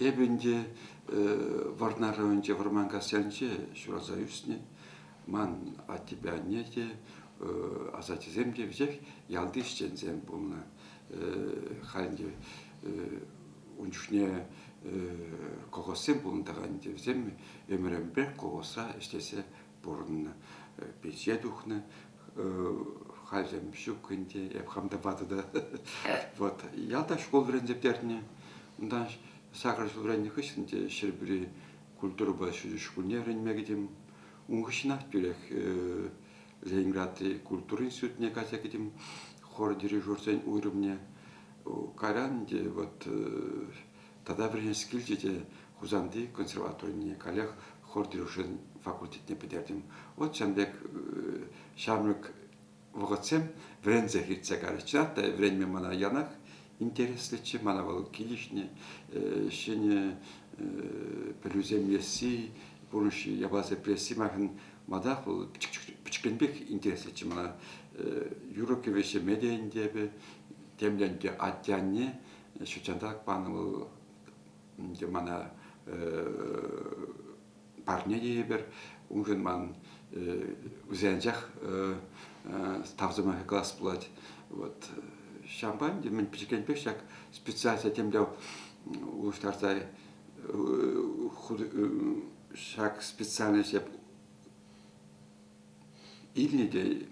Эпӗ ӗнтӗ Вӑрнар районӗнче Вӑрманкассенче ҫуралса ӳснӗ. Ман аттепе анне те, асаттесем те веҫех ялти ӗҫченсем пулнӑ. Халь ӗнтӗ ун чухне колхозсем пулнӑ та ӗнтӗ вӗсем ӗмӗрӗмпех колхозра ӗҫлесе пурӑннӑ. Пенсие тухнӑ. Халӗ ҫук ӗнтӗ, эп хам та ватӑ та. Вот. Ялта шкул вӗренсе пӗтернӗ. Унтан сакӑр ҫул вӗреннӗ хыҫҫӑн те Ҫӗрпӳри культурӑпа ҫутӗҫ шкулне вӗренме кӗтӗм. Ун хыҫҫӑнах тӳрех Ленинградри культура институтне кайса кӗтӗм, хор дирижерсен уйрӑмне. Кайран ӗнтӗ вот тата вӗренес килчӗ те Хусанти консерваторине каллех хор дирижерӗн факультетне пӗтертӗм. Вот ҫавӑн пек ҫамрӑк вӑхӑтсем вӗренсех иртсе кайрӗҫ. Чӑнах та вӗренме мана янах интереслӗччӗ, мана вӑл килӗшнӗ. Ҫӗнӗ пӗлӳсем илесси, пурнӑҫ япаласем пӗлесси маншӑн малтанах вӑл пӗчӗкренпех интереслӗччӗ мана. Юрӑ-кӗвӗ ҫемме те ӗнтӗ эпӗ, темле ӗнтӗ атте-анне ҫутҫанталӑк панӑ вӑл ӗнтӗ мана парне тейӗпӗр. Уншӑн ман вӗсен анчах тав сӑмахӗ калас пулать. Вот. Ҫавӑнпа ӗнтӗ мӗн пӗчӗкренпех ҫак специальность темле улӑштарса ҫак специальность илнӗ те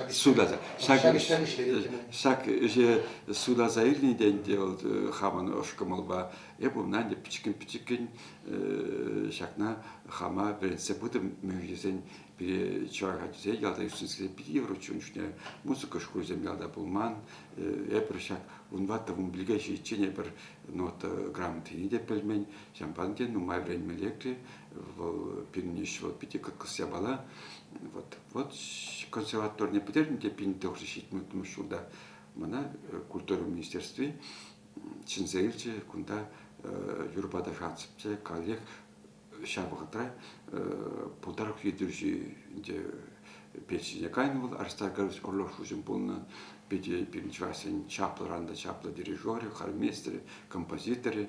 суйласа ҫак ӗҫе суйласа илнӗ те ӗнтӗ вӑл хамӑн ӑш кӑмӑлпа эп унна ӗнтӗ пӗчӗккӗн-пӗчӗккӗн ҫакна хама вӗрентсе пытӑм мӗн тесен пире чӑваш ачисен ялта ӳснӗскер питӗ йывӑрччӗ ун чухне музыка шкулӗсем ялта пулман эпир ҫак вунтӑваттӑ вунпилӗке ҫитиччен эпир нота грамотине те пӗлмен ҫавӑнпа ӗнтӗ нумай вӗренме лекрӗ Вӑл пирӗн ӗҫ вӑл питӗ кӑткӑс япала. Вот, вот консерваторине пӗтертӗм те 1970 ҫулта мана культура министерстви чӗнсе илчӗ. Кунта юрӑпа та шансӑпчӗ. Каллех ҫав вӑхӑтра пултарулӑх ертӳҫи ӗнтӗ пенсине кайнӑ вӑл, Аристарх Гаврилович Орлов шуҫӑм пулнӑ. Питӗ пирӗн чӑвашсен чаплӑран та чаплӑ дирижерӗ, хормейстерӗ, композиторӗ.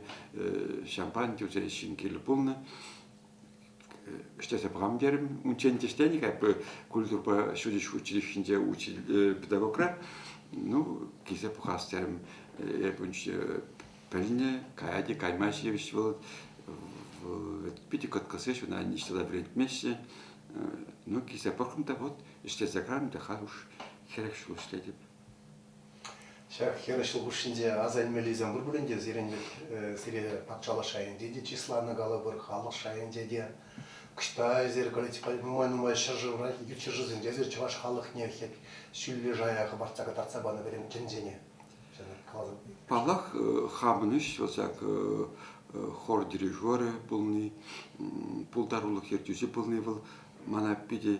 Ҫавӑнпа ӗнтӗ вӗсен ҫын кирлӗ пулнӑ. Ӗҫлесе пӑхам терӗм. Унччен те ӗҫленӗ-ха культурӑпа ҫутӗҫ училищинче педагогра. Ну, килсе пӑхас терӗм. Эп унччен пӗлнӗ, каять-и, каймасть-и вӑл. Питӗ кӑткӑс ӗҫ, ӑна ниҫта та вӗрентмеҫҫӗ. Ну, килсе пӑхрӑм та вот, ӗҫлесе кайрӑм та халь уж 40 ҫул ӗҫлетӗп. Ҫак 40 ҫул хушшинче аса илмеллисем пур пулин те сирӗн вӗт сире патшалӑх шайӗнче те чысланӑ калӑпӑр, халӑх шайӗнче те. Ӑҫта эсир коллективпа нумай-нумай ҫӗршывра, ют ҫӗршывсенче эсир чӑваш халӑхне хет ҫӳллӗ шая хӑпартса кӑтартса панӑ пӗтӗм тӗнчене. Паллах, хамӑн ӗҫ вӑл ҫак хор дирижерӗ пулни, пултарулӑх ертӳҫи пулни вӑл мана питӗ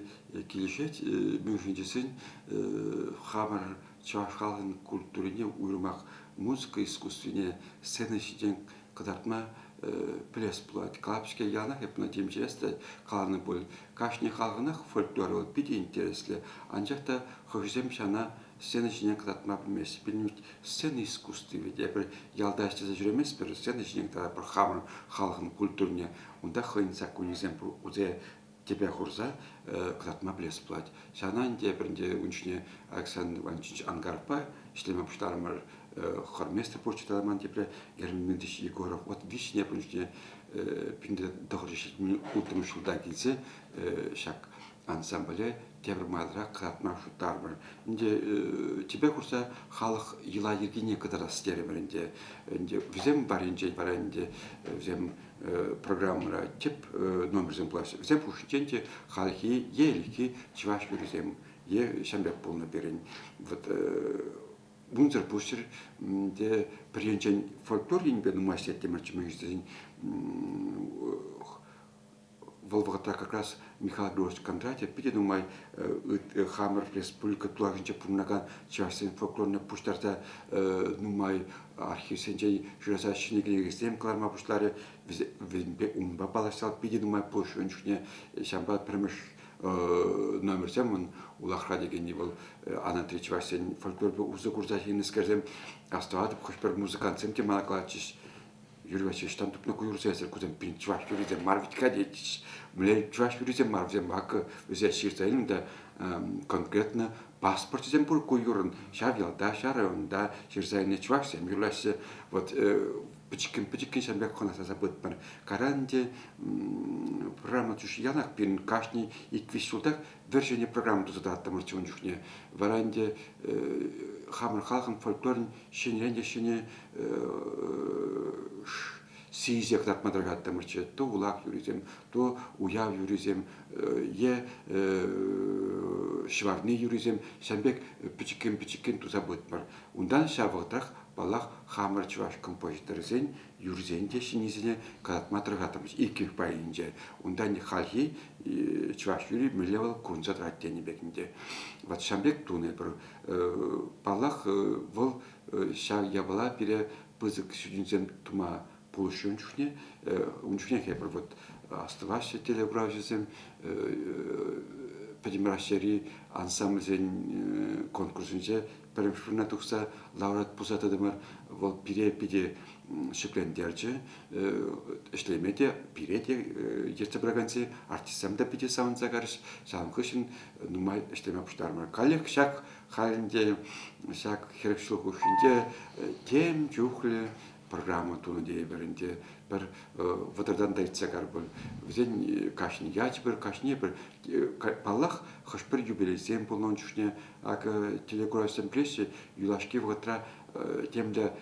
килӗшет. Мӗншӗн тесен хамӑр чӑваш халӑхӗн культурине, уйрӑмах музыка искусствине сцена ҫинчен кӑтартма пӗлес пулать. Калап-ҫке яланах эп ӑна темиҫе те каланӑ пуль. Кашни халӑхӑнах фольклор вӑл питӗ интереслӗ. Анчах та хӑшӗсем ҫавна сцена ҫине кӑтартма пӗлмест. Пирӗн сцена искусстви вӗт. Эпир ялта ӗҫлесе ҫӳреместпӗр, сцена ҫине кӑтартатпӑр хамӑр халӑхӑн культурине. Унта хӑйӗн саккунӗсем пур. Тӗпе хурса кӑтартма пӗлес пулать. Ҫавна ӗнтӗ эпир ӗнтӗ ун чухне Александр Иванович Ангаровпа ӗҫлеме пуҫларӑмӑр. Хормейстер пурччӗ тата ман тепре Герман Дмитриевич Егоров. Вот виҫҫӗне ун чухне 1976 ҫулта килсе ҫак ансамбле тепӗр майлӑрах кӑтартма шутларӑмӑр. Ӗнтӗ тӗпе хурса халӑх йӑла-йӗркине кӑтартас терӗмӗр ӗнтӗ. Ӗнтӗ вӗсем варринчен вара ӗнтӗ вӗсем программӑра тӗп номерсем пулаҫҫӗ. Вӗсем хушшинчен те хальхи е ӗлӗкхи чӑваш юррисем е ҫам пек пулнӑ пирӗн. Вот унсӑр пуҫсӑр те пӗр енчен фольклор енӗпе нумай ӗҫлеттӗмӗрччӗ мӗншӗн тесен вӑл вӑхӑтра как раз Михаил Григорьевич Кондратьев питӗ нумай хамӑр республика тулашӗнче пурӑнакан чӑвашсен фольклорне пуҫтарса нумай архивсенчен шыраса ҫӗнӗ кӗнекесем кӑларма пуҫларӗ. Вӗсемпе унпа паллашса питӗ нумай пулӑшрӗ ун чухне. Ҫавӑнпа пӗрремӗш. номерсем ун улахра текенни вӑл анатри чӑвашсен фольклорпа усӑ курса ҫырнӑскерсем. Астӑватӑп, хӑш-пӗр музыкантсем те мана калатчӗҫ: Юрий Васильевич, ӑҫтан тупнӑ ку юрӑсем? Кусем пин чӑваш юррисем мар вӗт-ха тетчӗҫ. Мӗнле чӑваш юррисем мар вӗсем? Акӑ вӗсем ҫырса илнӗ те конкретно паспорчӗсем пур ку юррӑн. Ҫав ялта, ҫав районта ҫырса илнӗ чӑвашсем юрлаҫҫӗ. Вот пӗчӗккӗн-пӗчӗккӗн ҫавӑн пек хӑнӑхтарса пытпӑр. Кайран ӗнтӗ программа янах пирӗн кашни ик-виҫ ҫултах вӗр-ҫӗнӗ программа туса тӑраттӑмӑрччӗ ун чухне. Вара ӗнтӗ хамӑр халӑхӑн фольклорӗн ҫӗнӗрен те ҫӗнӗ сийсе кӑтартма тӑрӑшаттӑмӑрччӗ. То улах юррисем, то уяв юррисем е ҫӑварни юррисем ҫавӑн пек пӗчӗккӗн-пӗчӗккӗн туса пытпӑр. Унтан ҫав вӑхӑтрах, паллах, хамӑр чӑваш композиторӗсен юррисен те ҫӗннисене кӑтартма тӑрӑшаттӑмӑр иккӗмӗш пайӗнче. Унтан хальхи чӑваш юрри мӗнле вӑл курӑнса тӑрать тенӗ пек ӗнтӗ. Вот ҫавӑн пек тунӑ эпир. Паллах, вӑл ҫав япала пире пысӑк ҫитӗнӳсем тума пулӑшрӗ ун чухне. Ун чухнех эпир вот астӑваҫҫӗ телекуравҫӑсем Пӗтӗм Раҫҫейри ансамбльсен конкурсӗнче пӗрремӗш вырӑна тухса лауреат пулса тӑтӑмӑр. Вӑл пире питӗ ҫӗклентерчӗ. Ӗҫлеме те, пире те ертсе пыракансем, артистсем те питӗ савӑнса карӗҫ. Ҫавӑн хыҫҫӑн нумай ӗҫлеме пуҫтарӑмӑр. Каллех ҫак халь ӗнтӗ ҫак 40 ҫул хушшинче тем чухлӗ программа тунӑ тейӗпӗр ӗнтӗ. Пӗр вӑтӑртан та иртсе кар пуль. Вӗсен кашни ячӗ пӗр, кашни пӗр. Паллах, хӑш-пӗр юбилейсем пулнӑ ун чухне. Акӑ телекуравсем пӗлеҫҫӗ, юлашки вӑхӑтра темле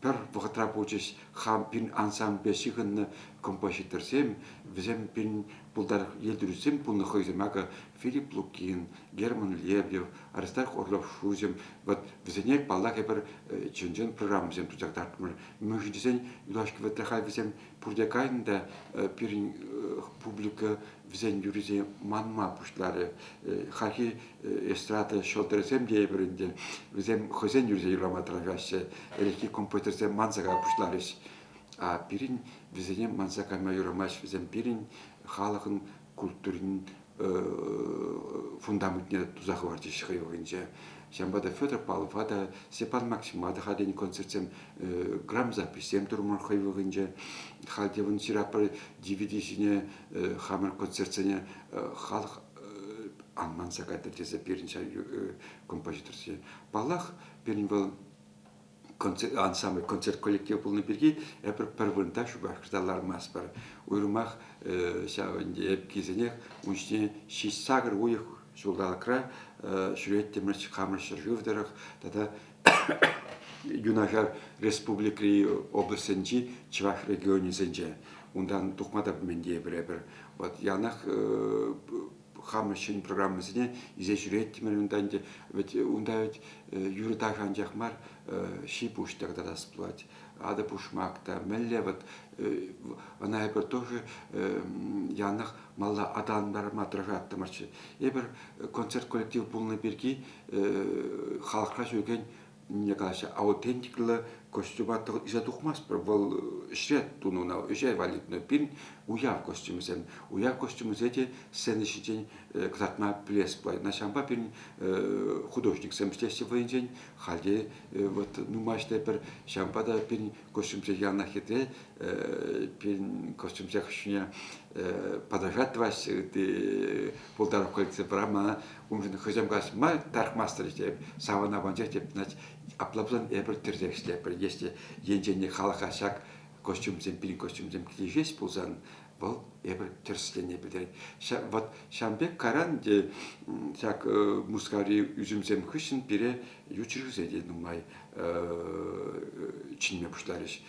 пӗр вӑхӑтра пулчӗҫ хам пирӗн ансамбльпе ҫыхӑннӑ композиторсем, вӗсем пирӗн пултарулӑх ертӳҫисем пулнӑ хӑйсем. Акӑ Филипп Лукин, Герман Лебедев, Аристарх Орлов-Шуҫӑм. Вот вӗсене, паллах, эпир чӑн-чӑн программӑсем туса кӑтартӑмӑр. Мӗншӗн тесен юлашки вӑхӑтра халь вӗсем пурте кайнӑ та пирӗн публика вӗсен юррисене манма пуҫларӗ. Хальхи эстрада ҫӑлтӑрӗсем тейӗпӗр ӗнтӗ, вӗсем хӑйсен юррисене юрлама тӑрӑшаҫҫӗ. Ӗлӗкхи композиторсем манса кая пуҫларӗҫ. А пирӗн вӗсене манса кайма юрамасть. Вӗсем пирӗн халӑхӑн культурин фундаментне туса хӑварчӗҫ хӑй вӑхӑтӗнче. Ҫавӑнпа та Федор Павлова та, Степан Максима та хатӗн концертсем, грамзаписьсем турӑмӑр хӑй вӑхӑтӗнче. Халь те вӑн ҫыратпӑр DVD ҫине хамӑр концертсене халӑх ан манса кайтӑр тесе пирӗн ҫав композиторсене. Паллах, пирӗн вӑл ансамбль, концерт коллективӗ пулнӑ пирки эпир пӗр вырӑнта Шупашкарта лармастпӑр. Уйрӑмах ҫав ӗнтӗ эп килсенех ун ҫине ҫич-сакӑр уйӑх ҫулталӑкра ҫӳреттӗмӗр хамӑр ҫӗршыв тӑрӑх тата юнашар республикӑри облаҫсенчи чӑваш регионӗсенче. Унтан тухма та пӗлмен тейӗпӗр эпир. Вот яланах хамӑр ҫӗнӗ программӑсене илсе ҫӳреттӗмӗр унта ӗнтӗ. Вӗт унта вӗт юрӑ-ташӑ анчах мар, ҫи-пуҫ та кӑтартас пулать. Атӑ-пушмак та, мӗнле вот ӑна эпир тоже яланах малла аталантарма тӑрӑшаттӑмӑрччӗ. Эпир концерт коллектив пулнӑ пирки халӑхра ҫӳрекен мне калаҫҫӗ, аутентиклӑ костюма илсе тухмастпӑр. Вӑл ӗҫре тунӑ ӑна, ӗҫе валли тунӑ. Пирӗн уяв костюмӗсем. Уяв костюмӗсене те сцена ҫинчен кӑтартма пӗлес пулать. Ҫавӑнпа пирӗн художниксем ӗҫлеҫҫӗ вӑйӗнчен. Халь те вот нумай ӗҫлетпӗр. Ҫавӑнпа та пирӗн костюмсем яланах хитре. Пирӗн костюмсем ҫине подражать тӑваҫҫӗ ытти пултарулӑх коллективра мана уншӑн хӑйсем калаҫ ма тарӑхмастӑр теп, савӑна панчах теп, значит, апла пулсан эпир тӗрӗсех ӗҫлетпӗр. Если енчен халӑха ҫак костюмсем, пирӗн костюмсем килӗшес пулсан, вӑл эпир тӗрӗслене пӗлтерет. Вот ҫавӑн пек кайран те ҫак Мускаври ӳсӗмсем хыҫҫӑн пире ют ҫӗршывсем те нумай чӗнме пуҫларӗҫ.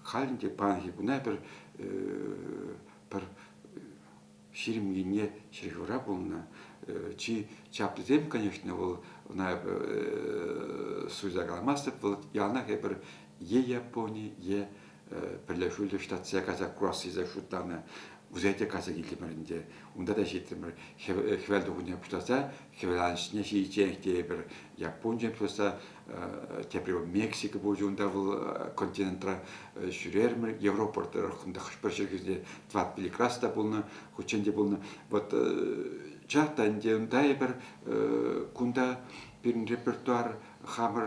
Халь ӗнтӗ паянхи куна пӗр пӗр 20 енне ҫӗршывра пулнӑ. Чи чаплисем, конечно, вӑл ӑна суйса каламастӑп, вӑл яланах эпир е Япони, е Пӗрлешӳллӗ Штатсене кайса курас тесе шутланӑ. Вӗсене те кайса килтӗмӗр ӗнтӗ. Унта та ҫитрӗмӗр. Хӗвел тухӑҫне пуҫласа хӗвеланӑҫне ҫитичченех тейӗпӗр. Япончен пуҫласа тепри Мексика пулчӗ унта вӑл континентра ҫӳрерӗмӗр. Европа тӑрӑх унта хӑш-пӗр ҫӗршывсенче тӑват-пилӗк раз та пулнӑ, хутчен те пулнӑ. Вот. Чах та ӗнтӗ унта эпир кунта пирӗн репертуар хамӑр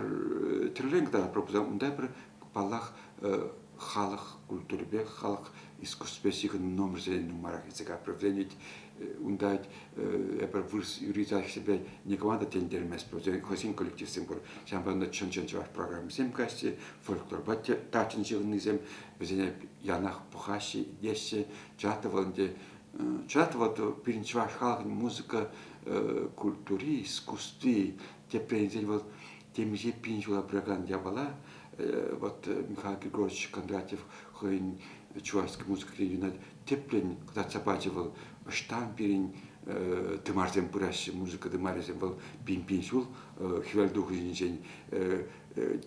тӗрлӗрен кӑтартатпӑр пулсан унта эпир паллах халӑх культурипе халӑх искусствипе ҫыхӑннӑ номерсене нумайрах илсе кайрӑмӑр. Вӗсен ведь унта эпир вырӑс юридиципе никама та тентерместпӗр. Вӗсен хӑйсен коллективсем пур. Ҫавӑнпа унта чӑн-чӑн чӑваш программисем каҫҫӗ, фольклорпа тачӑн ҫыхӑннисем вӗсене яланах пӑхаҫҫӗ, итлеҫҫӗ. Чӑнах та вӑл ӗнтӗ чӑнах та вӑл пирӗн чӑваш халӑхӗн музыка культури, искусстви тӗпрен илсен вӑл темиҫе пин ҫула пыракан япала. Вот Михаил Григорьевич Кондратьев хӑйӗн чувашский музыка кӗнекине тӗплӗн кӑтартса пачӗ вӑл. Ӑҫтан пирӗн тымарсем пыраҫҫӗ, музыка тымарӗсем вӑл пин-пин ҫул хӗвел тухӑҫӗнчен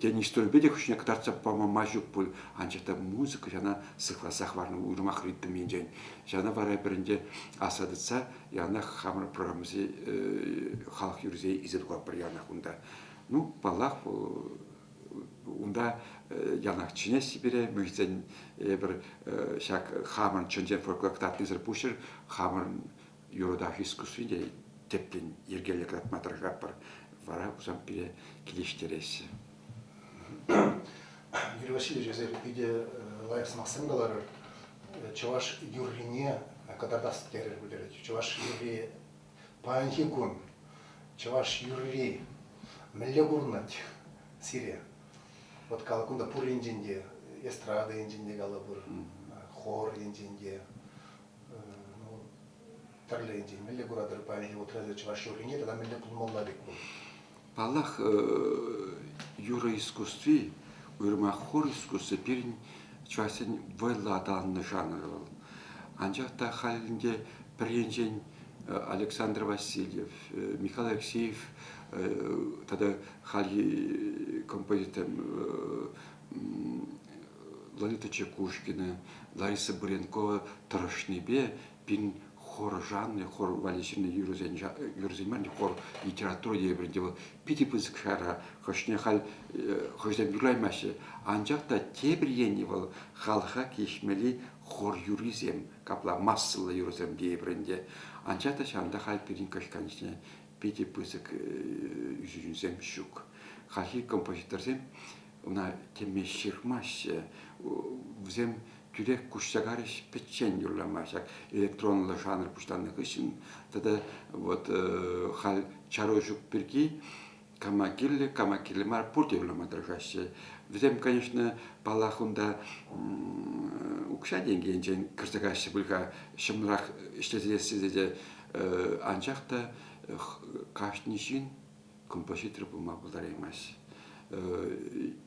тен историпе те хӑшне кӑтартса пама май ҫук пуль, анчах та музыка ҫана сыхласа хӑварнӑ уйрӑмах ритм енчен. Ҫана вара эпир ӗнтӗ асра тытса яланах хамӑр программӑсене халӑх юррисене илсе тухатпӑр яланах унта. Ну, паллах, унта яланах чӗнеҫҫӗ пире, мӗншӗн эпир ҫак хамӑр чӑн-чӑн фольклор кӑтартнисӗр пуҫсӑр хамӑрӑн юрӑтах искусствине те тӗплӗн йӗркеллӗ кӑтартма тӑрӑшатпӑр. Вара пулсан пире килӗштереҫҫӗ. Юрий Васильевич, эсир питӗ лайӑх сӑмахсем каларӑр. Чӑваш юррине кӑтартас терӗр пӗлтерет. Чӑваш юрри паянхи кун чӑваш юрри мӗнле курӑнать сире? Вот кала кунта пур енчен те, эстрада енчен те калӑпӑр, хор енчен те, ну, тӗрлӗ енчен. Мӗнле куратӑр паянхи вӑхӑтра чӑваш юррине тата мӗнле пулмалла пек вӑл? Паллах, юрӑ искусстви, уйрӑмах хор искусстви пирӗн чӑвашсен вӑйлӑ аталаннӑ жанрӗ вӑл. Анчах та халь ӗнтӗ пӗр енчен Александр Васильев, Михаил Алексеев тата хальхи композитор Лолита Чекушкина, Лариса Буренкова тӑрӑшнипе пин хор жанрӗ, хор валли ҫырнӑ юрӑсен, юрӑсен мар, хор литература тейӗпӗр ӗнтӗ вӑл питӗ пысӑк шайра. Хӑшне халь хӑшсем юрлаймаҫҫӗ. Анчах та тепӗр енӗ вӑл халӑха килӗшмелли хор юррисем, капла массӑллӑ юрӑсем тейӗпӗр ӗнтӗ. Анчах та ҫавӑнта халь пирӗн кӑшканҫине питӗ пысӑк ӳсӗмсем ҫук. Хальхи композиторсем ӑна теме ҫырмаҫҫӗ. Вӗсем тӳрех куҫса карӗҫ пӗччен юрлама ҫак электронлӑ жанр пуҫланнӑ хыҫҫӑн тата вот халь чару ҫук пирки кама кирлӗ, кама кирлӗ мар пурте юрлама тӑрӑшаҫҫӗ. Вӗсем, конечно, паллах, унта укҫа-тенкӗ енчен кӗрсе каҫҫӗ пуль-ха, ҫӑмӑлрах ӗҫлесе тесе те, анчах та кашни ҫын композитор пулма пултараймасть.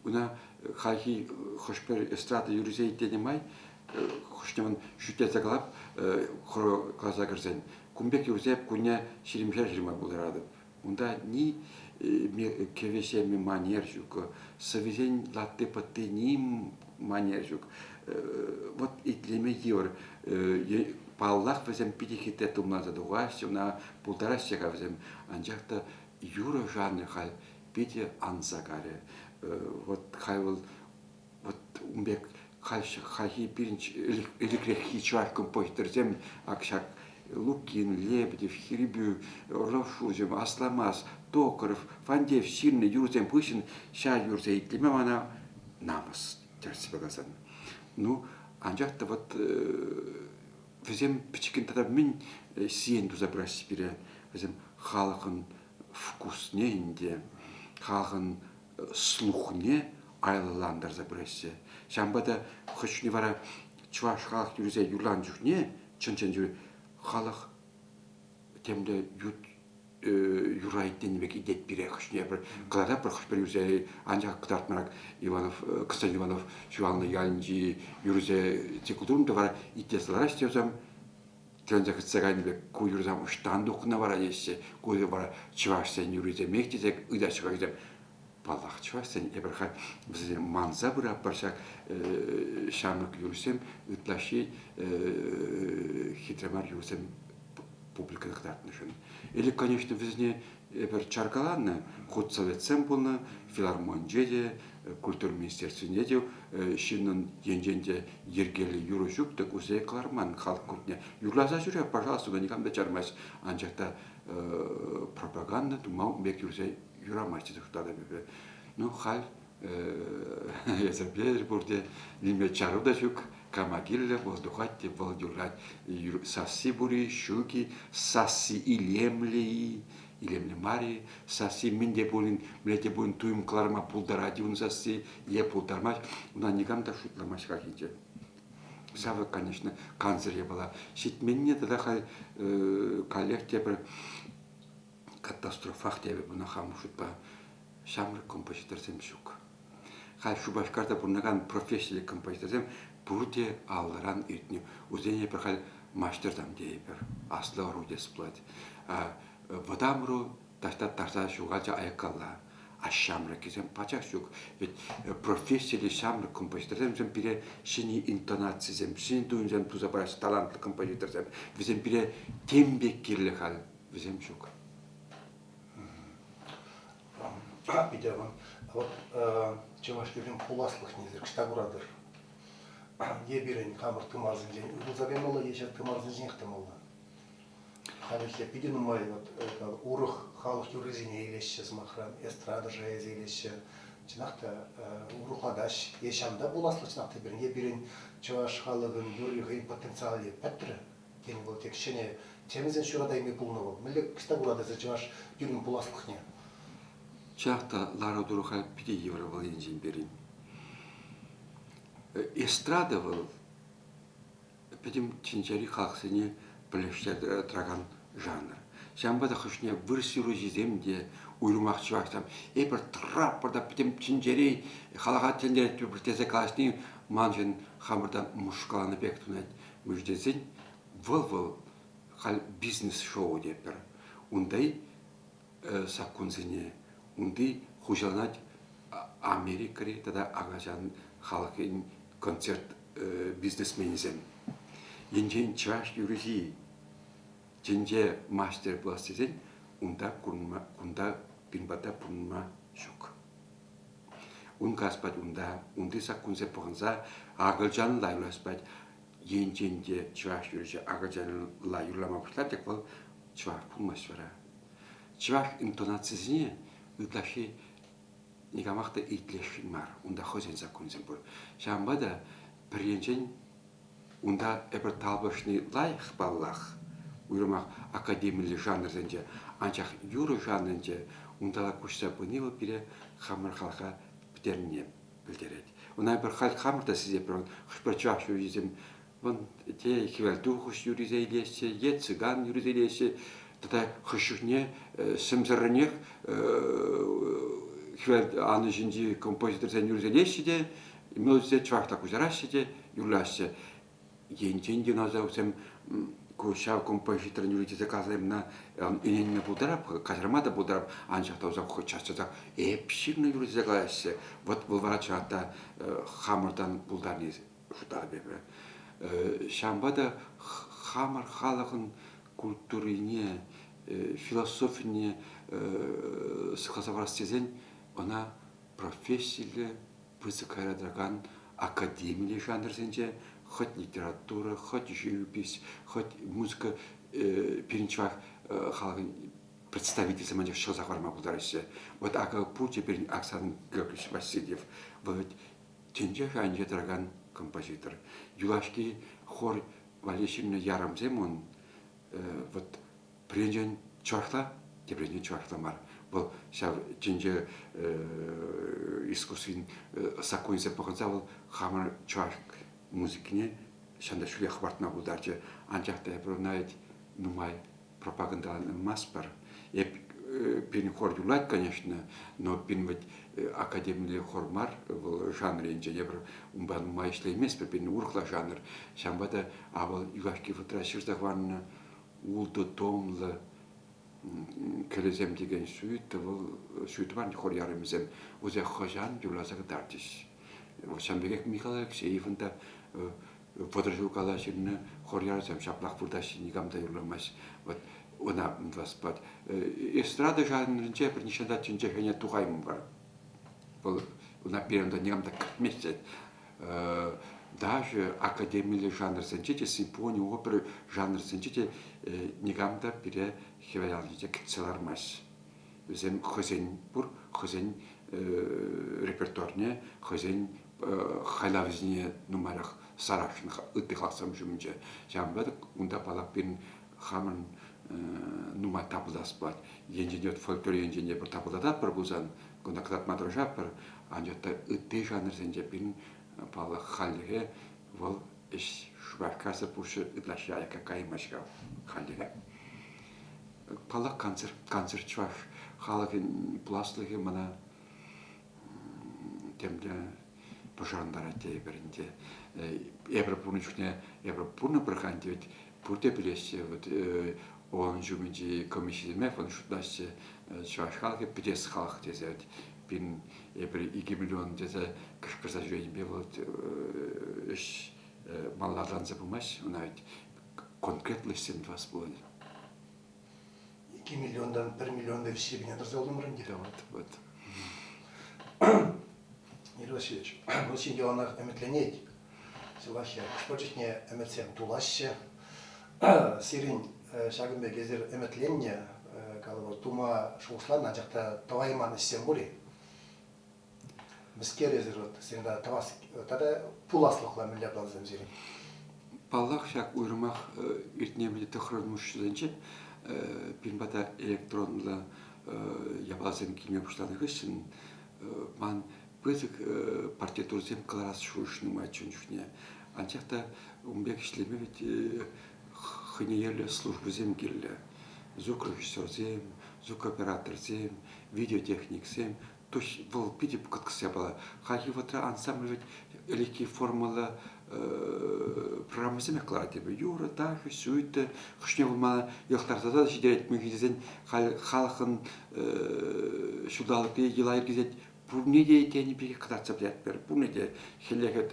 Уна хальхи хӑш-пӗр эстрада юррисен итленӗ май хӑшне шӳтлесе калап, класа кӗрсен, кун пек юррисем кунне ҫирӗмшер ҫырма пултаратӑп. Унта ни кӗвӗ-ҫемӗ манер ҫук, сӑввисен латти-пӑтти ним манер ҫук. Вот итлеме йывӑр. Паллах, вӗсем питӗ хитре тумланса тухаҫҫӗ, ӑна пултараҫҫӗ-ха вӗсем. Анчах та юрӑ жанрӗ халь питӗ анса карӗ. Вот халь вӑл вот ун пек хальхи пирӗн ӗлӗкреххи чӑваш композиторсем ак ҫак Лукин, Лебедев, Хирбю, Орлов-Шуҫӑм, Асламас, Токарев, Фандеев ҫырнӑ юрӑсем хыҫҫӑн ҫав юрӑсене итлеме мана намӑс тӗрӗссипе каласан. Ну, анчах та вот вӗсем пӗчӗккӗн тата мӗн сиен туса пыраҫҫӗ пире? Вӗсем халӑхӑн вкусне ӗнтӗ, халӑхӑн слухне айлӑлантарса пыраҫҫӗ. Ҫавӑнпа та хӑшне вара чӑваш халӑх юррисем юрланӑ чухне чӑн-чӑн халӑх темле ют юрра итленӗ пек итлет пире хӑшне пӗр кӑтартатпӑр хӑш-пӗр юрсе анчах кӑтартмарак Иванов Константин Иванов ҫуралнӑ ялӗнчи юрӑсе циклтурм та вара итлесе лараҫҫӗ вӗсем тӗлӗнсе хытса кайнӑ пек ку юрӑсем ӑҫтан тухнӑ вара теҫҫӗ ку вара чӑвашсен юррисемех тесе ыйтаҫҫӗ хӑйсем паллах чӑвашсен эпир халь вӗсене манса пыратпӑр ҫак ҫамрӑк юрӑҫсем ытлашши хитре мар юрӑсем публикӑна кӑтартнӑшӑн. Ӗлӗк, конечно, вӗсене. эпир чаркаланнӑ, худсоветсем пулнӑ, филармонинче те, культура министерствинче те ҫыннӑн енчен те йӗркеллӗ юрӑ ҫук тӑк усӑ кӑларман халӑх кутне. Юрласа ҫӳре, пожалуйста, никам та чармасть. Анчах та пропаганда тума ун пек юрсе юрамасть тесе шутлатӑп эпӗ. Ну, халь эсӗ пӗлетӗр пурте, ниме чару та ҫук, кама кирлӗ, вӑл тухать те вӑл юрлать. Сасси пур-и, ҫук-и, сасси илемлӗ-и, илемлӗ мар-и, сасси мӗн те пулин, мӗнле те пулин туйӑм кӑларма пултарать-и ун сасси е пултармасть, ӑна никам та шутламасть хальхинче. Ҫавӑ, конечно, кансӗр япала. Ҫитменне тата халь каллех тепӗр катастрофах тепӗр мана хам шутпа ҫамрӑк композиторсем ҫук. Халь Шупашкарта пурӑнакан профессиллӗ композиторсем пурте аллӑран иртнӗ. Вӗсене эпир халь маҫтӑрсем тейӗпӗр, аслӑ ӑру тес пулать. Вӑтам ӑру таҫта тарса ҫухалчӗ аяккалла. А ҫамрӑккисем пачах ҫук. Ведь профессиллӗ ҫамрӑк композиторсем вӗсем пире ҫӗнӗ интонацисем, ҫӗнӗ туйӑмсем туса параҫҫӗ, талантлӑ композиторсем. Вӗсем пире тем пек кирлӗ халь, вӗсем ҫук. Питӗ аван. Вот чӑваш тӗлӗн пуласлӑхне эсир ӑҫта куратӑр? Е пирӗн хамӑр тымарсенчен уйрӑлса каймалла, е ҫак тымарсенченех тӑмалла? Халӗхе питӗ нумай вот урӑх халӑх юррисене илеҫҫӗ, сӑмахран, эстрада шайӗсем илеҫҫӗ. Чӑнах та урӑхлатаҫ. Е ҫавӑнта пуласлӑх чӑнах та пирӗн, е пирӗн чӑваш халӑхӗн юрри хӑйӗн потенциалӗ пӗтрӗ. Тен, вӑл тек ҫӗнӗ темӗсен ҫуратайми пулнӑ вӑл. Мӗнле ӑҫта куратӑр эсир чӑваш юррин пуласлӑхне? Чах та лару-тӑру халь питӗ йывӑр вӑл енчен пирӗн. Эстрада вӑл пӗтӗм тӗнчери халӑхсене пӗрлештерсе тӑракан жанр. Ҫавӑнпа та хӑшне вырӑс юрӑҫисем те, уйрӑмах чӑвашсем, эпир тӑратпӑр та пӗтӗм тӗнчери халӑха тӗлӗнтеретпӗр тесе калаҫни маншӑн хамӑртан мӑшкӑланӑ пек тунать. Мӗншӗн тесен вӑл вӑл халь бизнес-шоу тетпӗр. Унти саккунсене, унти хуҫаланать Америкӑри тата акӑлчан халӑхӗн концерт бизнесменӗсем. Енчен чӑваш юрӑҫи тӗнче мастерӗ пулас тесен унта курӑнма, кунта пин пата пурӑнма ҫук. Ун каспать унта, унти саккунсем пӑхӑнса акӑлчанла юрлас пать. Енчен те чӑваш юрӑҫи акӑлчанла юрлама пуҫлать тӗк вӑл чӑваш пулмасть вара. Чӑваш интонацисене ытлашши никамах та итлесшӗн мар. Унта хӑйсен саккунӗсем пур. Ҫавӑнпа та пӗр енчен унта эпир талпӑшни лайӑх паллах, уйрӑмах академиллӗ жанрсенче, анчах юрӑ жанрӗнче унталла куҫса пыни вӑл пире хамӑр халӑха пӗтернине пӗлтерет. Ӑна эпир халь хамӑр та сисетпӗр. Хӑш-пӗр чӑваш юррисем вӑн те хӗвелтухӑҫ юррисем илеҫҫӗ, е цыган юррисем илеҫҫӗ. Тата хӑш чухне сӗмсӗррӗнех хӗвел анӑҫӗнчи композиторсен юррисем илеҫҫӗ те, мелодисене чӑвашла куҫараҫҫӗ те юрлаҫҫӗ. Енчен те ӑна ку ҫав композиторӑн юрри тесе каласан ӑна ӗненме пултарап, каҫарма та пултарап, анчах та вӗсем час-часах эп ҫырнӑ юрӑ тесе калаҫҫӗ. Вот вӑл вара чӑнах та хамӑртан пултарни шутлатӑп эпӗ. Ҫавӑнпа та хамӑр халӑхӑн культурине, философине сыхласа хӑварас тесен ӑна профессиллӗ пысӑк кайра тӑракан академилле жанрсенче хӑть литература, хӑть живопись, хӑть музыка пирӗн чӑваш халӑхӗн представительсем анчах ҫӑлса хӑварма пултараҫҫӗ. Вот акӑ пурте пирӗн Оксана Георгиевич Васильев. Вӑл ведь тӗнче шайӗнче тӑракан композитор. Юлашки хор валли ҫырнӑ ярӑмсем ун вот пӗринчен чӑвашла, тепринчен чӑвашла мар. Вӑл ҫав тӗнче искусствин саккунӗсем пӑхӑнса вӑл хамӑр чӑваш музыкине ҫанта ҫӳле хӑпартма пултарчӗ. Анчах та эпир ӑна нумай пропагандӑламастпӑр. Эп пирӗн хор юрлать, конечно, но пирӗн вӗт академилле хор мар, вӑл жанр енчен эпир унпа нумай ӗҫлейместпӗр, пирӗн урӑхла жанр. Ҫавӑнпа та авал юлашки вӑхӑтра ҫырса хӑварнӑ ултӑ томлӑ кӗлӗсем текен сюита вӑл сюита мар, хор ярӑмӗсем вӗсем хӑҫан юрласа кӑтартӗҫ. Ҫавӑн пекех Михаил Алексеевӑн та 30 ҫул кала ҫырнӑ хор ярӑмсем ҫаплах выртаҫҫӗ, никам та юрламасть. Вот. Ӑна тӑвас Эстрада жанрӗнче пӗр нихҫан та тӗнче хӑйне тухаймӑпӑр. Вӑл ӑна пирӗн унта никам та кӗртмест. Даже академиллӗ жанрсенче те, симфони, опера жанрсенче те никам та пире хӗвел анӑҫӗнче кӗтсе лармасть. Вӗсем хӑйсен пур, хӑйсен репертуарне, хӑйсен хайлавӗсене нумайрах сарасшӑн ытти халӑхсем ҫумӗнче. Ҫавӑнпа та унта паллах пирӗн хамӑн нумай тапӑлтас пулать. Енчен те фольклор енчен те пӗр тапӑлтататпӑр пулсан, кунта кӑтартма тӑрӑшатпӑр, анчах та ытти жанрсенче пирӗн, паллах, хальлӗхе вӑл ӗҫ Шупашкарсӑр пуҫӗ ытлашши аякка каймасть-ха хальлӗхе. Паллах, концерт, концерт чӑваш халӑхӗн пуласлӑхӗ мана темле пӑшӑрхантарать тейӗпӗр ӗнтӗ. Эпир пурнӑ чухне эпир пурӑнӑпӑр-ха ӗнтӗ вӗт пурте пӗлеҫҫӗ. Вот ООН ҫумӗнчи комиссисемех вӑл шутлаҫҫӗ чӑваш халӑхӗ пӗтес халӑх тесе. Вӗт пирӗн эпир 2 миллион тесе кӑшкӑрса ҫӳренипе вӑл ӗҫ малалла пымасть. Ӑна вӗт конкретлӑ ӗҫсем тӑвас пулать. 2 миллионтан 1 миллион та виҫҫӗ тӑрса юлтӑмӑр ӗнтӗ. Вот, вот. Юрий Васильевич, вӑл ҫын яланах ӗмӗтленет. Сывлаҫҫӗ. Хӑш-пӗр чухне ӗмӗтсем тулаҫҫӗ. Сирӗн ҫакӑн пек эсир ӗмӗтленнӗ, калӑпӑр, тума шухӑшланӑ, анчах та тӑвайман ӗҫсем пур-и? Мӗскер эсир вот сирӗн тӑвас тата пуласлӑхла мӗнле плансем сирӗн? Паллах, ҫак уйрӑмах иртнӗ тӑхрӑмӗш ҫулсенче пирӗн пата электронлӑ япаласем килме пуҫланӑ хыҫҫӑн ман пысӑк партитурӑсем кӑларас шухӑш нумайччӗ ун чухне. Анчах та ун пек ӗҫлеме вӗт хӑйне евӗрлӗ службӑсем кирлӗ. Звукорежиссерсем, звукооператорсем, видеотехниксем. То есть вӑл питӗ кӑткӑс япала. Хальхи вӑхӑтра ансамбль вӗт ӗлӗкхи формӑллӑ программӑсемех кӑларать эпӗ. Юрӑ, ташӑ, сюита, хӑшне вӑл мана йӑхтарса та ҫитерет мӗншӗн тесен халь халӑхӑн ҫулталӑкри йӑла-йӗркисен пурне те тенӗ пекех кӑтартса пӗтеретпӗр. Пурне те хӗлле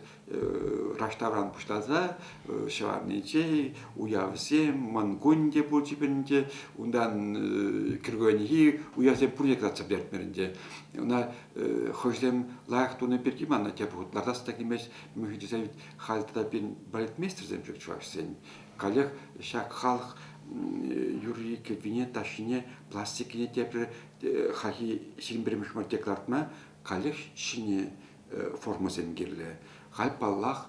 раштавран пуҫласа ҫӑварнинче уявсем, Мӑнкун те пулчӗ ӗнтӗ, унтан кӗркуннехи уявсем пурне кӑтартса пӗтертӗмӗр ӗнтӗ. Ӑна хӑйсем лайӑх тунӑ пирки мана тепӗр хут лартас та килмест. Мӗншӗн тесен халь тата пирӗн балетмейстерсем ҫук чӑвашсен. Каллех ҫак халӑх юрри кӗввине, ташшине, пластикине тепӗр хальхи 21-мӗш ӗмӗрте кӑлартма каллех ҫӗнӗ формӑсем кирлӗ. Халь, паллах,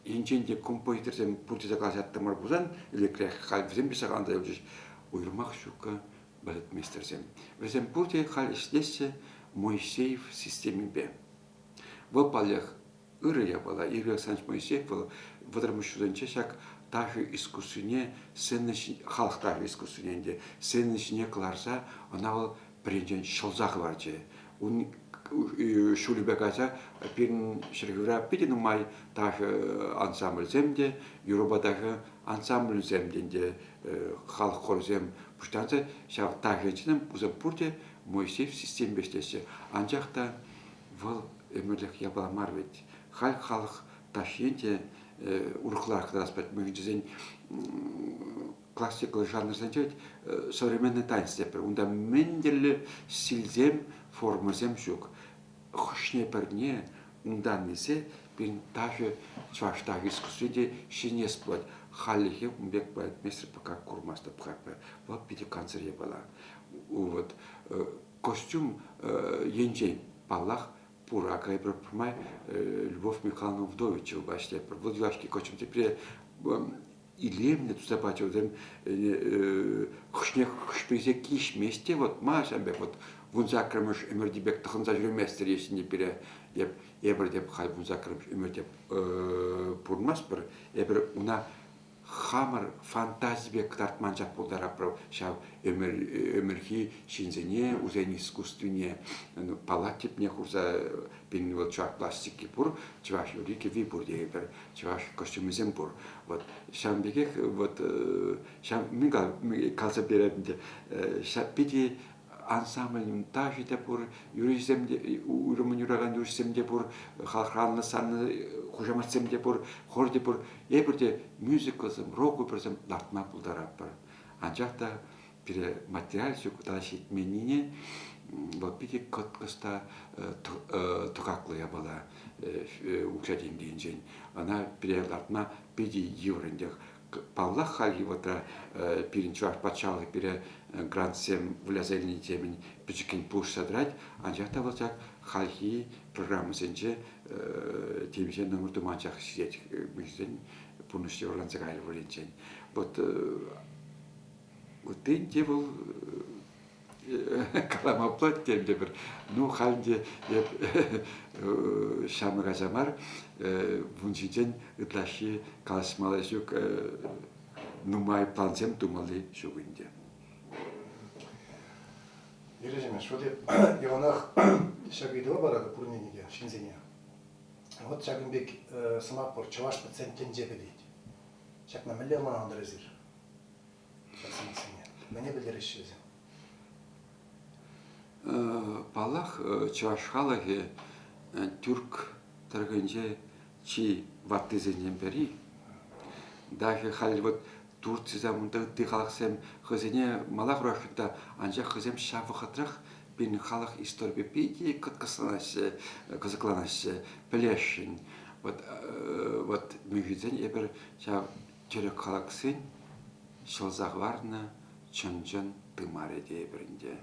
енчен те композиторсем пур тесе калаҫаттӑмӑр пулсан, ӗлӗкрех халь вӗсем те сахалланса юлчӗҫ. Уйрӑмах ҫуккӑ балетмейстерсем. Вӗсем пурте халь ӗҫлеҫҫӗ Моисеев системипе. Вӑл, паллах, ырӑ япала. Игорь Александрович Моисеев вӑл вӑтӑрмӗш ҫулсенче ҫак ташӑ искусствине сцена халӑх ташӑ искусствине ӗнтӗ сцена ҫине кӑларса ӑна вӑл пӗринчен ҫӑлса хӑварчӗ. Ун ҫулӗпе кайса пирӗн ҫӗршывра питӗ нумай ташӑ ансамбльсем те, юрӑпа ташӑ ансамблӗсем те ӗнтӗ халӑх хорӗсем пуҫтарса ҫав ташӑ вӗсем пурте Моисеев системипе ӗҫлеҫҫӗ. Анчах та вӑл ӗмӗрлӗх япала мар вӗт. Халь халӑх ташшине те урӑхларах кӑтартас пулать. Мӗншӗн тесен классикӑллӑ жанрсенче вӗт современный танец тетпӗр. Унта мӗн тӗрлӗ стильсем, формӑсем ҫук. Хӑшне-пӗрне унтан илсе пирӗн ташӑ, чӑваш ташӑ искусстви те ҫӗнес пулать. Хальлӗхе ун пек балетмейстер пока курмастӑп халь. Вӑл питӗ кансӗр япала. Вот костюм енчен, паллах, пур. Акӑ эпир пӗрмай Любовь Михайловна Вдовичева ӗҫлетпӗр. Вӑл юлашки костюм тепре илемлӗ туса пачӗ. Вӗсем хӑшне хӑш-пӗрисем килӗшмест те вот ма ҫавӑн пек вот вунсаккӑрмӗш ӗмӗрти пек тӑхӑнса ҫӳреместӗр еҫне пире. Эп эпир те халь вунсаккӑрмӗш ӗмӗрте пурӑнмастпӑр. Эпир уна хамӑр фантазипе кӑтартман ҫак пултаратпӑр ҫав ӗмӗрхи ҫынсене, вӗсен искусствине палат тӗпне хурса пирӗн вӑл чӑваш пластики пур, чӑваш юрри кӗвви пур тейӗпӗр, чӑваш костюмӗсем пур. Вот ҫавӑн пекех вот ҫав мӗн каласа перетӗп ӗнтӗ, ҫав питӗ ансамбль ташӑ те пур, юрӑҫсем те, уйрӑммӑн юракан юрӑҫсем те пур, халӑхранлӑ санлӑ хушаматсем те пур, хор те пур. Эпир те мюзиклсем, рок-оперӑсем лартма пултаратпӑр. Анчах та пире материал ҫук тата ҫитменнине вӑл питӗ кӑткӑс та тӑкаклӑ япала укҫа-тенкӗ енчен. Ӑна пире лартма питӗ йывӑр ӗнтӗ. Паллах, хальхи вӑхӑтра пирӗн Чӑваш патшалӑхӗ пире грантсем выляса илни темӗн пӗчӗккӗн пулӑшса тӑрать, анчах та вӑл ҫак хальхи программӑсенче темиҫе номер тума анчах ҫитет. Мӗншӗн пурнӑҫ йывӑрланса кайрӗ вӗренчен. Вот ытти те вӑл калама пулать тем те пӗр. Ну, халь те эп ҫамрӑк ача мар, ун ҫинчен ытлашши калаҫмалли ҫук, нумай плансем тумалли ҫук ӗнтӗ. Юрий вот яланах ҫак ыйтӑва паратӑп пурне те ҫынсене. Вот ҫакӑн пек сӑмах пур, чӑваш пӗтсен тӗнче пӗтет. Ҫакна мӗнле ӑнланатӑр эсир? Ҫак сӑмахсене. Мӗне пӗлтереҫҫӗ вӗсем? Паллах, чӑваш халӑхӗ тӳрк тӑрӑхӗнче чи ваттисенчен пӗри. Даже халь вот Турцисем, унта ытти халӑхсем хӑйсене мала хурасшӑн та, анчах хӑйсем ҫав вӑхӑтрах пирӗн халӑх историпе питӗ кӑткӑсланаҫҫӗ, кӑсӑкланаҫҫӗ, пӗлесшӗн. Вот, вот мӗншӗн эпир ҫав тӗрӗк халӑхсен ҫӑлса хӑварнӑ чӑн-чӑн тымарӗ тейӗпӗр ӗнтӗ.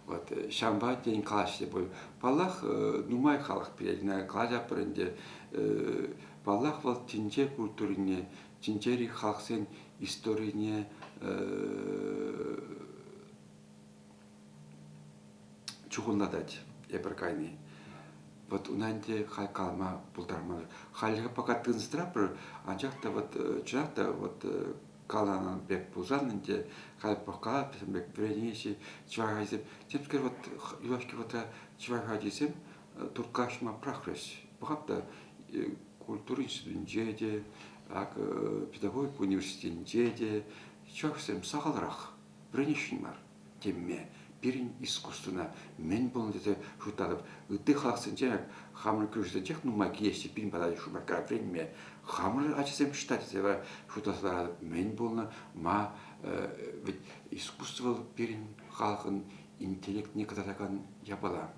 Вот ҫавӑнпа тен калаҫҫӗ пуль. Паллах, нумай халӑх пире калаҫатпӑр ӗнтӗ. Паллах, вӑл тӗнче культурине, тӗнчери халӑхсен историне чухӑнлатать эпир кайни. Вот уна ӗнтӗ халь калама пултарман. Хальлӗхе пока тытӑнса анчах та вот чӑнах та вот каланӑ пек пулсан ӗнтӗ халь пӑхкалатпӑр пек вӗренеҫҫӗ чӑваш ачисем. Темскер вот юлашки вӑхӑтра чӑваш ачисем турткалашма пӑрахрӗҫ. Пӑхап та культура институтӗнче те, ак педагогика университетӗнче те чӑвашсем сахалрах вӗренесшӗн мар. Темме пирӗн искусствӑна мӗн пулнӑ тесе шутлатӑп. Ытти халӑхсенче хамӑр кӳршӗсенчех нумай килеҫҫӗ пирӗн пата Шупашкара вӗренме. Хамӑр ачасем ӑҫта тесе вара шутласа ларатӑп. Мӗн пулнӑ, ма вӗт искусство вӑл пирӗн халӑхӑн интеллектне кӑтартакан япала.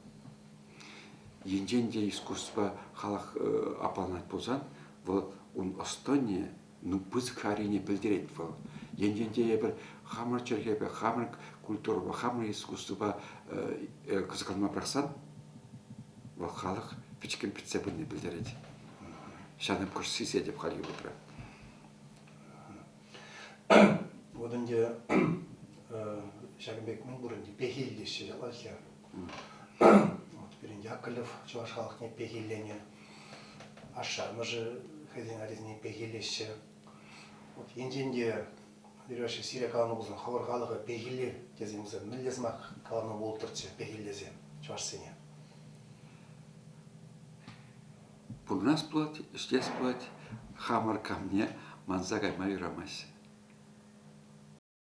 Енчен те искусство халӑх аппаланать пулсан, вӑл ун ӑс-тӑнне ну, пысӑк шарине пӗлтерет вӑл. Енчен те эпир хамӑр чӗлхепе, хамӑр культурӑпа, хамӑр искусствӑпа кӑсӑкланма пӑрахсан, вӑл халӑх пӗчӗккӗн пӗтсе пынине пӗлтерет. Ҫавна кӑшт сисетӗп хальхи вӑхӑтра. Вот ӗнтӗ ҫакӑн пек мӗн пур ӗнтӗ пехил теҫҫӗ ҫапла-ҫке. Вот пирӗн Яковлев чӑваш халӑхне пехилленӗ. Ашшӗ-амӑшӗ хӑйсен ачисене пехиллеҫҫӗ. Вот енчен те Юрий сире каланӑ пулсан хӑвӑр халӑха пехилле тесен пулсан мӗнле сӑмах каланӑ пултӑрччӗ пехиллесе чӑвашсене? Пурӑнас пулать, ӗҫлес пулать, хамӑр камне манса кайма юрамасть.